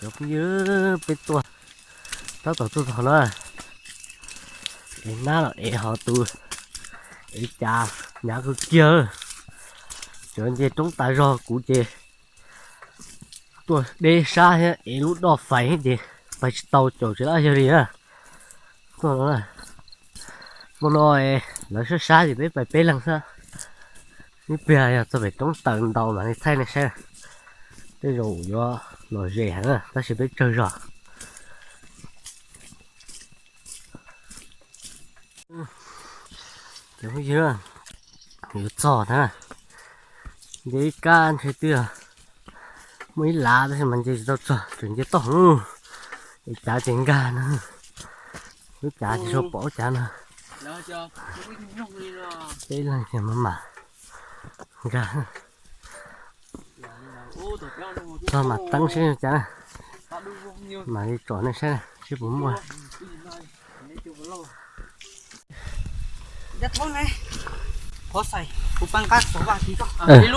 Cov phooj ywg, peb tuaj, tab tom tuaj txog na, es nab los es ho tus, es cas hnyav kawg kiag, cov nce roob tas zog kuv ces tuaj deb sab thiab es lub doj fais ces pais tsis tau caum tsis lab yawg li na. Tuaj no, tuaj no, lawv sab sab ces peb pais peb leeg xwb. Ib pliag yog txog pem roob taws ntau mam li thaij nej saib, tej zaum yuav lom zem heev tab sis peb tsawg zog. Cov phooj ywg, yuav txog na, nce ib kab ntshe twb muaj ib lav tab sis mas nce tsis tau txog, tseem nce toj heev, es cav ces nkag na, lub cav ces tsuas pom lub cav no, peb leeg ces mam mam nkag. Txog mam teeb seb cas, mam li tsom nej saib seb puas muaj. Lub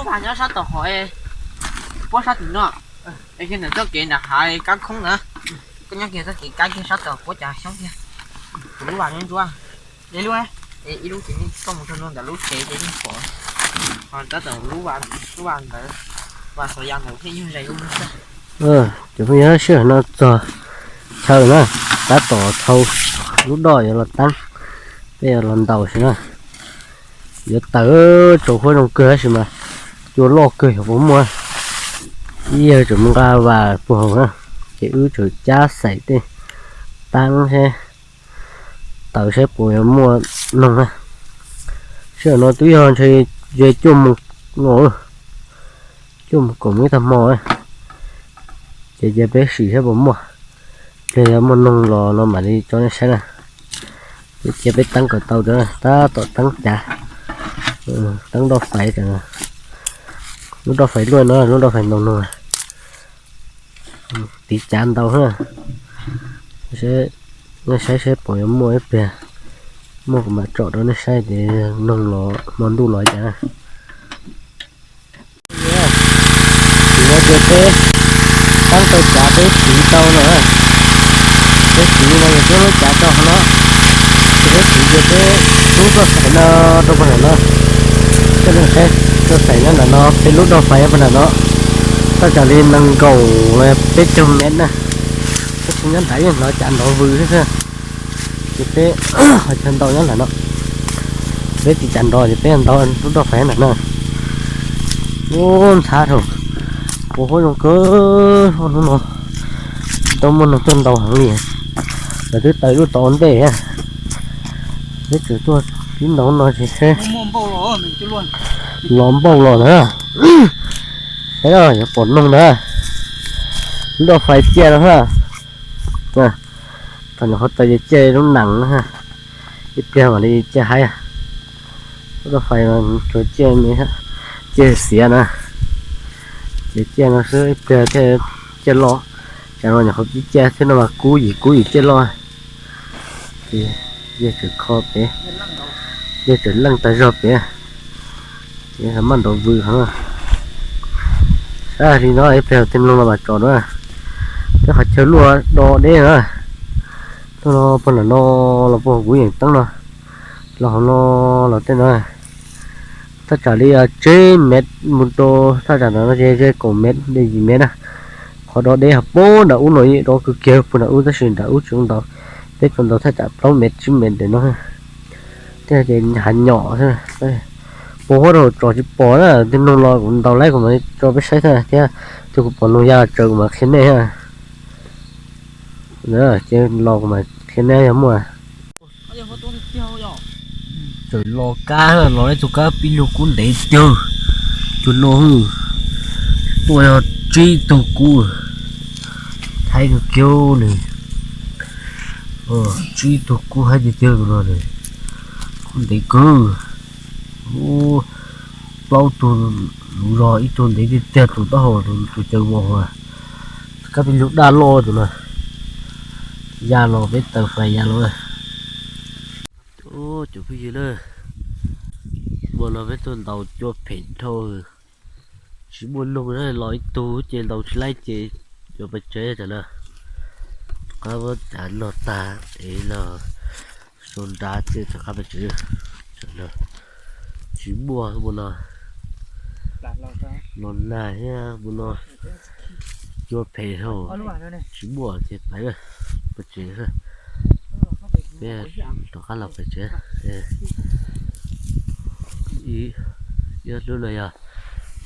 vas nyob sab tom hov, puab sab tim no, es kiag ntawm txoj kev nram hav kab khoob na, koj nyob kiag txoj kev kab kiag sab tom puab cas xyoob kiag. Kuv lub vas nyob ntsuab, ib lub, ib lub ces nej tuaj mus txog ntawm lub tsev ces yeej pom, ho tab tom lub vas, lub vas ntawd, vas xov yas ntawd thiaj yog zais lub xwb. Cov phooj ywg, sij hawm no txog chaw na, tab tom thau lub doj yuav los teeb, peb yuav los ntaus sim na. Yuav tawm tsaus huab zoo kawg tab sis mas cua loj kawg xyov puas muaj. Ib yawg tseem mus nqa vas puag hauv na, ces wb tseem cab xaim tej teeb seb tawm saib puas yuav muaj noog na. Sij hawm no twb yog ntshe ze cuaj mus no, cuaj mus kaum mus ib tag hmo, ces cia peb sim saib puas muaj. Pliag yog muaj noog los no mam li tso nej saib na. Cia peb teeb kom tau, tab tom teeb cav, teeb doj fais, lub doj fais luaj no, lub doj fais ntoo noog, tiv cav ntau na. Nej saib seb puas yuav muaj ib pliag, muaj kuv mam tsom rau nej saib tias noog los hmo ntuj los cas na. Tim no ces peb teeb tau cav peb tiv tau no, peb tiv no ces peb muab cav rau hauv no, ces peb tiv ces peb rub txoj xaim no rau puag nram no. Coj nej saib, txoj xaim nyob nram no, peb lub doj fais puag nram no, thaj tsam li nees nkaum los peb caug mev na. Tab sis nyob nrad yeej hnov cav nrov vwg xwb, ces peb ho chaw ntaus nyob nram no. Peb tiv cav nrov ces peb ntaus lub doj fais nram no. Ub, ntxhab rau, puas huab zoo kawg hnub no, tau muaj noog tuaj ntaus heev li. Lawv twb taws lub tod ua ntej, peb tseem tuaj tib ntaus no ces seb los npauj los ntag. Saib yuav pom noog ntag. Lub doj fais ciaj no ha. Thaum nyuam qhuav taws ces ciaj lub nees na, ib pliag mam li ciaj haib. Lub doj fais no tsuas ciaj, ciaj xiav na, ces ciaj no xwb ib pliag thiaj ciaj loj. Tsam no nyuam qhuav pib ciaj thiab no mas kub yim kub yim ciaj loj. Ces yawg tseem kho pem, yawg tseem leej tag zog pem, ces maj nrov vwg hov. Sab li no ib pliag tej mloog no mam tsom na. Peb qhov chaw luaj do deb na. Tuaj no puag nram no los puag kuv yeem teeb no, los hauv no los tej no, thaj tsam li tsib mev mus rau thaj tsam no ces ze kaum mev li yim mev na. Qhov do deb hov puag nram ub no yeej do kawg kiag puag nram ub tab sis nram ub tsis zoo ntaus. Peb tsuas ntaus thaj tsam plaub mev tsib mev ntawm no. Tej ces hav nyom xwb. Puas huab rau tsom tsis pom na, tej noog los kuv ntaus laib kuv mam tso peb saib thiab, thiab tus kuv pom noog ya los tsaws kuv mam qhia nej. Ces los kuv mam qhia nej yog muaj. Tseem los kab, los ib tug kab pib lug kub ntev tiag. Tus no tuaj yog tsib tug kub, haib kawg kiag li. Tsib tug kub haib tiag tiag tus no, kub ntev kawg. Plaub tug luv zog, ib tug ntev tiag tiag tus taub hau tus caws vos, kab pib lug daj loj tus no. Ya los peb taws fais ya los. Cov phooj ywg na, ua no peb tuaj ntaus cua phem dhau, tsis muaj noog na, los ib tug ces ntaus tsis laib ces Yuav pais tsev tam no, qab muab cav nog tag es los sau nrad thiaj rov qab pais tsev. Tsis muaj mus no, los nag thiab mus no cua phem dhau, tsis muaj ces pais, pais tsev. Peb rov qab los pais tsev. Ib hnub no yog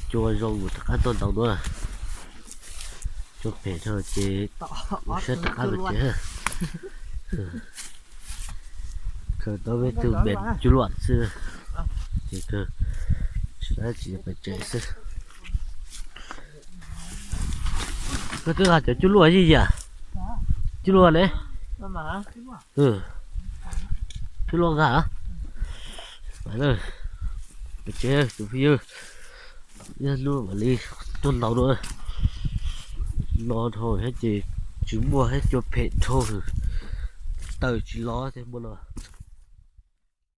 cua zoo mus rov qab tuaj ntaus dua, cua phem dhau ces ua siab rov qab pais tsev. Khaws tau peb tug mem cuj luam xwb, ces kawg tsis tau dab tsi pais tsev xwb. Koj twb nqa cov cuj luam yij yam, cuj luam ne, cuj luam nqa. Pais tsev tus phooj ywg, ib hnub mam li tuaj ntaus dua. No dhau thiab ces tsis muaj thiab, cua phem dhau, tawm tsis los thiab mus no.